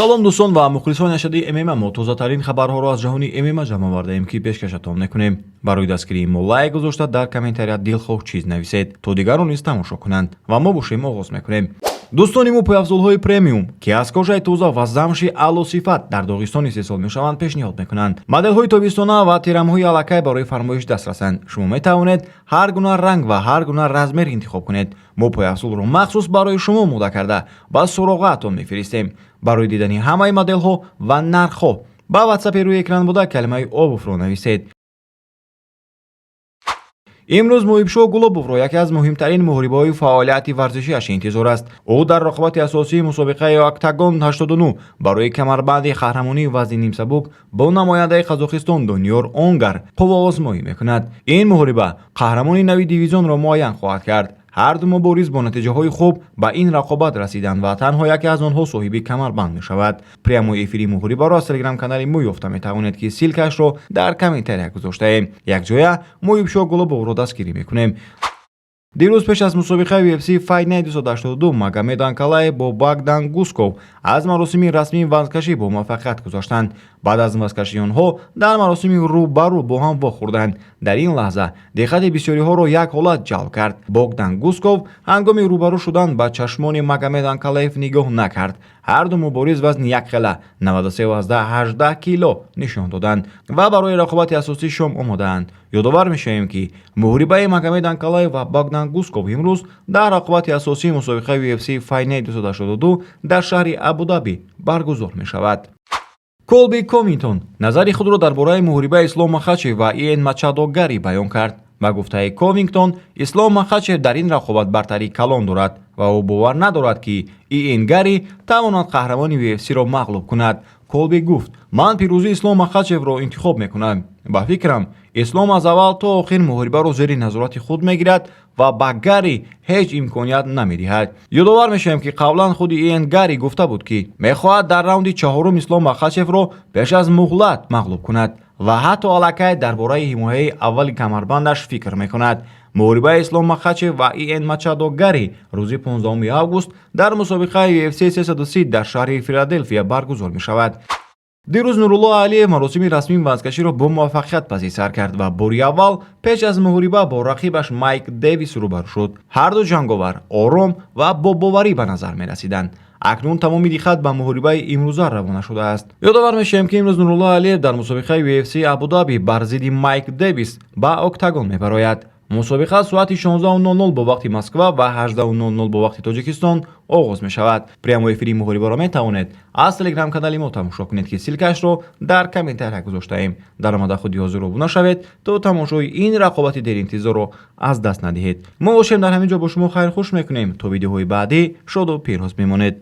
Салом, дӯстон ва мухлисони ашадии ММА. Мо тозатарин хабарҳоро аз ҷаҳони ММА ҷамъ овардаем, ки пешкашатон мекунем. Барои дастгирии мо лайк гузошта, дар комментария дилхоҳ чиз нависед, то дигарон низ тамошо кунанд. Ва мо бошем, оғоз мекунем. Дӯстони мо пойафзолҳои премиум, ки аз кожаи тоза ва замши аълосифат дар Доғистон истеҳсол мешаванд, пешниҳод мекунанд. Моделҳои тобистона ва тирамоҳии аллакай барои фармоиш дастрасанд. Шумо метавонед ҳар гуна ранг ва ҳар гуна размер интихоб кунед. Мо пойафзолро махсус барои шумо омода карда, ба суроғаатон мефиристем. Барои дидани ҳамаи моделҳо ва нархҳо ба ватсапи рӯи экран буда калимаи «обувь»-ро нависед. Имрӯз Муҳибшоҳ Гулобовро яке аз муҳимтарин муҳорибаҳои фаъолияти варзишиаш интизор аст. Ӯ дар рақобати асосии мусобиқаи Октагон 89 барои камарбанди қаҳрамонии вазни нимсабук бо намояндаи Қазоқистон Дониёр Онгар қувваозмоӣ мекунад. Ин муҳориба қаҳрамони нави дивизионро муайян хоҳад кард. Ҳар ду мубориз бо натиҷаҳои хуб ба ин рақобат расиданд ва танҳо яке аз онҳо соҳиби камарбанд мешавад. Прямой эфири муҳорибаро аз телеграм-канали мо ёфта метавонед, ки ссылка шро дар комментария гузоштаем. Якҷоя Муҳибшоҳ Гулобовро дастгирӣ мекунем. Дирӯз пеш аз мусобиқаи UFC Fight Night 282 Магомед Анкалаев бо Богдан Гусков аз маросими расмии вазнкашӣ бо муваффақият гузаштанд. Баъд аз вазнкашии онҳо дар маросими рӯ ба рӯ бо ҳам вохӯрданд. Дар ин лаҳза диққати бисёриҳоро як ҳолат ҷалб кард: Богдан Гусков ҳангоми рӯбарӯ шудан ба чашмони Магомед Анкалаев нигоҳ накард. Ҳар ду мубориз вазни якхела 93,18 кило нишон доданд ва барои рақобати асосии шом омодаанд. Ёдовар мешавем, ки муҳорибаи Магомед Анкалаев ва Богдан Гусков имрӯз дар рақобати асосии мусобиқаи UFC Fight Night 282 дар шаҳри Абудаби баргузор мешавад. Колби Ковингтон назари худро дар бораи муҳорибаи Ислом Махачев ва Иэн Мачадо Гари баён кард. Ба гуфтаи Ковингтон, Ислом Махачев дар ин рақобат бартарии калон дорад ва ӯ бовар надорад, ки Иэн Гари тавонад қаҳрамони UFC-ро мағлуб кунад. Колби гуфт: «Ман пирӯзии Ислом Махачевро интихоб мекунам. Ба фикрам, Ислом аз аввал то охир муҳорибаро зери назорати худ мегирад ва ба Гарри ҳеҷ имконият намедиҳад». Ёдовар мешавем, ки қаблан худи Иэн Гарри гуфта буд, ки мехоҳад дар раунди чаҳорум Ислом Махачевро пеш аз муҳлат мағлуб кунад ва ҳатто аллакай дар бораи ҳимояи аввали камарбандаш фикр мекунад. Муҳорибаи Ислом Махачев ва Иэн Мачадо Гари рӯзи 15 август дар мусобиқаи UFC 330 дар шаҳри Филаделфия баргузор мешавад. Дирӯз Нурулло Алиев маросими расмии вазнкаширо бо муваффақият паси сар кард ва бори аввал пеш аз муҳориба бо рақибаш Майк Дэвис рӯбарӯ шуд. Ҳар ду ҷанговар ором ва бо боварӣ ба назар мерасиданд. Акнун тамоми диққат ба муҳорибаи имрӯза равона шудааст. Ёдовар мешавем, ки имрӯз Нурулло Алиев дар мусобиқаи UFC Абудаби бар зидди Майк Дэвис ба октагон мебарояд. Мусобиқа соати 16:00 бо вақти Москва ва 18:00 бо вақти Тоҷикистон оғоз мешавад. Прямой эфири муҳорибаро метавонед аз телеграм-канали мо тамошо кунед, ки ссылка шро дар комментария гузоштаем. Даромада худи ҳозир обуна шавед, то тамошои ин рақобати деринтизорро аз даст надиҳед. Мо бошем, дар ҳамин ҷо бо шумо хайрхуш мекунем. То видеоҳои баъдӣ шоду пирӯз мемонед.